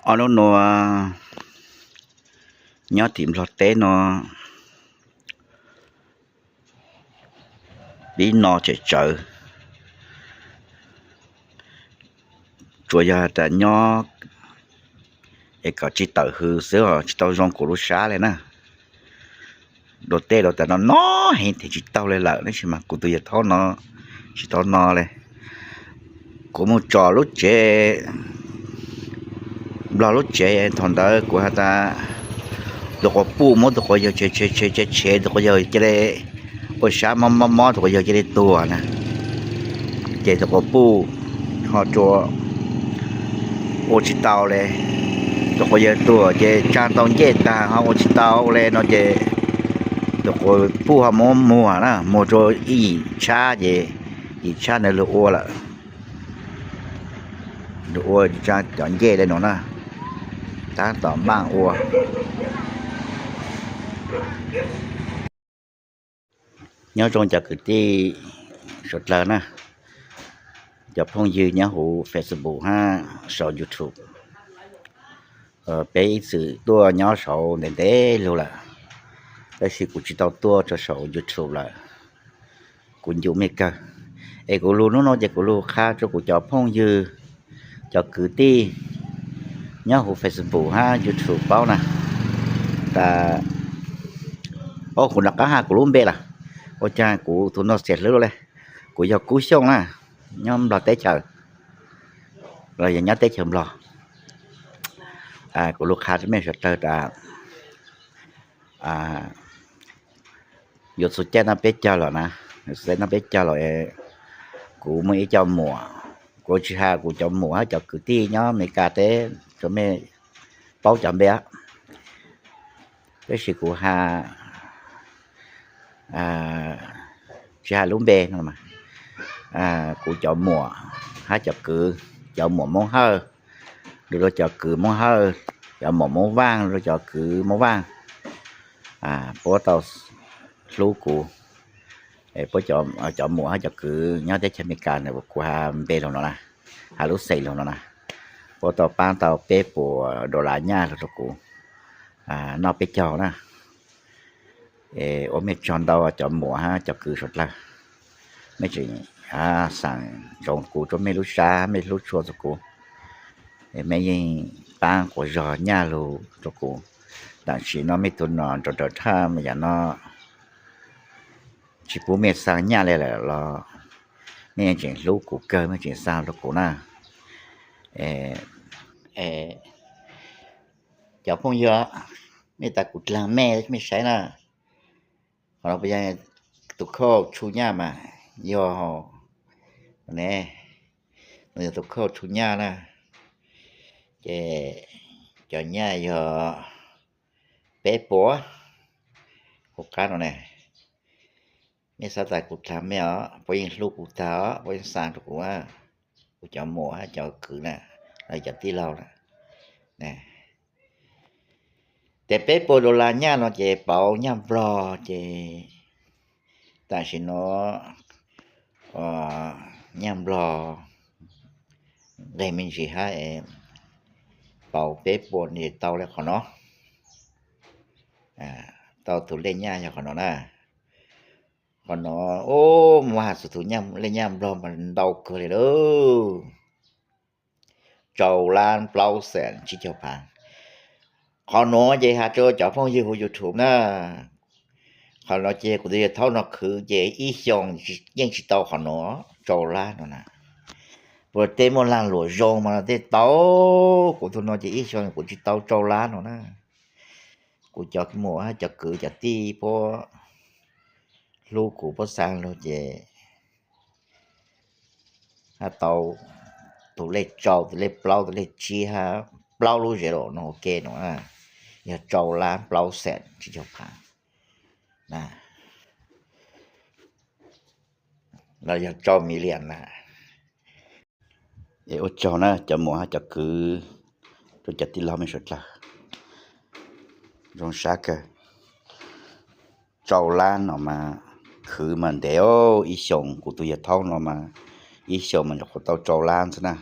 Ob hnub nuav nyob tim Nplog teb no pib no tsem tsawv, tsuas yog tas nyob es kom tsis tawm hws xwb os, tsis tau zoo kuv lub sab le na. Dua tej dua tas no no heev thiab tsis taug le lawm, tab sis mas kuv tus yawg thaub no tsis tau no le. Kuv mus tso lub tsev, Nplog lub tsev, thaum ntawd kuv has tas tus quas puj muab tus quas yawg tshev tshev tshev tshev, tus quas yawg cia li ua sab mob mob mob, tus quas yawg cia li tuag na. Ces tus quas puj ho tsuas ua tsis tau le, tus quas yawg tuag ces tsa tau ncej tag ho ua tsis tau le no ces tus quas puj ho muab muag na, muag rua ib yim tshab ces yim tshab ntawd luag ua lawm, luag ua tsa cov ncej le no na, tab tom npaaj ua. Nyob zoo cov kwv tij suav dlawg na, cov phooj ywg nyob huv Facebook hab saum YouTube. Peb ib txwm tuaj nyob saud ntev ntev lug lawm, tab sis kuv tsis tau tuaj rua saum YouTube lawm, kuv ncu mej kawg. Es kuv lug hnub no ces kuv lug qha rua kuv cov phooj ywg, cov kwv tij nyob huv Facebook hab YouTube paub na, tas, o, kuv nov qab has kuv lub npe lawm, ua caag kuv tus no xiam hlwb le. Kuv yog Kub Xyooj na, nyob Nplog teb chaws, los yog nyob teb chaws Nplog. Kuv lug qha rua mej suav dlawg tas, yuav txug caij noj peb caug lawm na, yuav txug caij noj peb caug lawm, kuv muaj ib co muam, kuv tsis has kuv cov muam hab cov kwv tij nyob Amelikas teb rua mej paub cov npe, tab sis kuv has, tsis has lub npe no, kuv cov muam hab cov kwv, cov muam Moob Hawj, lug rua cov kwv Moob Hawj, cov muam Moob Vaaj, lug rua cov kwv Moob Vaaj, puab tau hlub kuv, puab cov muam hab cov kwv nyob teb chaws Amelikas, kuv has npe lug no na, has lub xeem lug no na, puab tau paab tau peb puas dollar nyaj lug rua kuv noj peb caug na. Ua mej tsaug ntau cov muam hab cov kwv suav dlawg, mej tseem xaam ntsoov kuv rua mej lub sab, mej hlub tshua rua kuv, mej yeej paab quas zog nyaj lug rua kuv. Tam sim no mej tug nom nrov nrawv thaj yam no tsis pub mej xaa nyaj le lawm los mej yeej tseem hlub kuv kawg, mej tseem xaa rua kuv na. Cov phooj ywg, mej tas kuv dlaag mej, mej saib na, qhov no puas yog tus khauj tshu nyaj mas yog ne, no yog tus khauj tshu nyaj na, ces cov nyaj yog peb puas, hauv qab no ne. Mej xav tas kuv dlaag mej os, puab yeej hlub kuv tag os, puab yeej xaa rua kuv, kuv cov muam hab cov kwv na, los cov tij laug na. Ces peb puas dollar nyaj no ces pauv nyaj Nplog ces tam sim no nyaj Nplog nqeg me ntsis hab, pauv peb puas no tau le qhov no, tau tus lej nyaj yog qhov no na. Qhov no, o, muab has txug tus lej nyaj Nplog mas ntau kawg le lauj, rau lab plaub xees tsib caug phav. Qhov nuav ces has rua cov phooj ywg huv YouTube na, qhov no ces kuv tus yawg thaub no khwv ces ib xyoos yeej tsis tau qhov nuav rau lab no na. Puas tej muaj laag luam zoo mas tej tau, kuv tug no ces ib xyoos kuv tsis tau rau lab no na. Kuv cov muam hab cov kwv cov tij puab hlub kuv puab xaa lug ces hab tau tus lej rau, tus lej plaub, tus lej tsib hab plaub lub zero no ua ke no, yog rau lab plaub xees tsib caug phav na, los yog rau million na. Es ua tsaug na cov muam hab cov kwv, rua cov tij laug mej suav dlawg, zoo sab kawg. Rau lab no mas khwv mas ntev, ib xyoos kuv tus yawg thaub no mas ib xyoos mas nyuam qhuav tau rau lab xwb na.